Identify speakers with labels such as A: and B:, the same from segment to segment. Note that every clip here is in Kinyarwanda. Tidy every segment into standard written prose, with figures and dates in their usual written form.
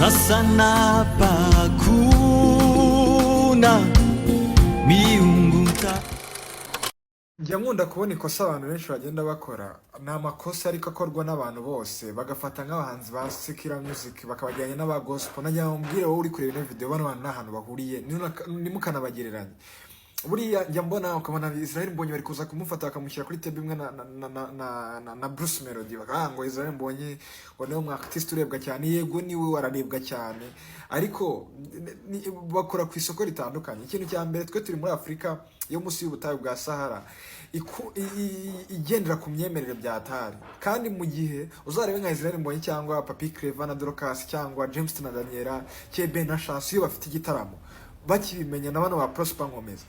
A: Sasa naapa hakuna miungu ta
B: Njya nkunda kubona ikosa abantu benshi bagenda bakora, ni amakosa ariko akorwa n'abantu bose, bagafata nk'abahanzi ba secular music bakabajyanya n'aba gospel. Nagira ngo mbwire wowe uri kureba ino video, bano bantu nta hantu bahuriye, ntimukanabagereranye. Buriya njya mbona, ukabona Israel Mbonyi bari kuza kumufata bakamushyira kuri table imwe na Bruce Melody, bakavuga ngo Israel Mbonyi ngo niwe mu artist urebwa cyane. Yego, niwe wararebwa cyane, ariko bakora ku isoko ritandukanye. Ikintu cya mbere, twe turi muri Afurika yo munsi y'ubutayu bwa Sahara, igendera ku myemerere bya atari. Kandi mu gihe uzarebe nka Israel Mbonyi cyangwa Papi Clever na Dorcas cyangwa James na Daniela, Kebe na Chance, iyo bafite igitaramo bakibimenya, na bano ba Prosper Nkomezi,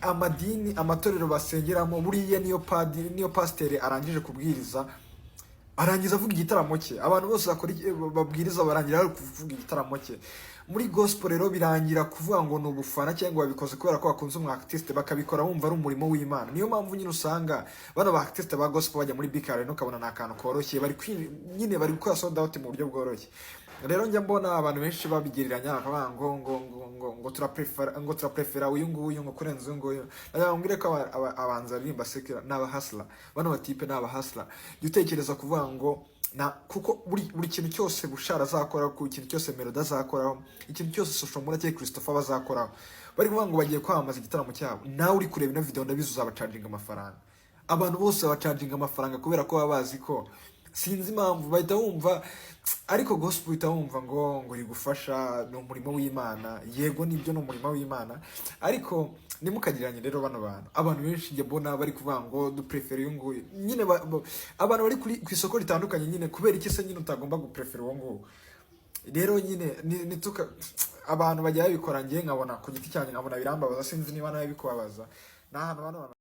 B: amadini, amatorero basengeramo, buriya niyo padiri, niyo pasiteri arangije kubwiriza, arangiza avuga igitaramo cye. Abantu bose bakora babwiriza barangira bari kuvuga igitaramo cye. Muri gospel rero birangira kuvuga ngo ni ubufana cyangwa babikoze kubera ko bakunze umu artiste, bakabikora bumva ari umurimo w'Imana. Niyo mpamvu nyine usanga bano ba artiste ba gospel bajya muri BK Arena, ukabona ni akantu koroshye, bari nyine bari gukora sold out mu buryo bworoshye. Rero njya mbona abantu benshi babigereranya, bakavuga ngo turaprefera, ngo turaprefera uyu nguyu ngo kurenza uyu nguyu. Ndagira ngo mbwire ko abahanzi baririmba secular ni abahustler. Bano batipe ni abahustler. Jya utekereza kuvuga ngo na kuko buri kintu cyose Bushara azakora, ku kintu cyose Melody azakoraho, ikintu cyose Social Mula cyangwa Christopher bazakoraho, bari kuvuga ngo bagiye kwamamaza igitaramo cyabo, nawe uri kureba ino video ndabizi uzabacaginga amafaranga. Abantu bose bacaginga amafaranga kubera ko baba bazi ko, sinzi impamvu bahita bumva, ariko gospel uhita wumva ngo iri gufasha, ni umurimo w'Imana. Yego, nibyo, ni umurimo w'Imana, ariko ntimukagereranye rero bano bantu. Abantu benshi njya mbona bari kuvuga ngo duprefere uyu nguyu nyine, abantu bari ku isoko ritandukanye nyine. Kubera iki se nyine utagomba guprefera uwo nguwo? Rero nyine nituka abantu bajya babikora, njye nkabona ku giti cyanjye nkabona birambabaza. Sinzi niba nawe bikubabaza. Ni ahantu bano bantu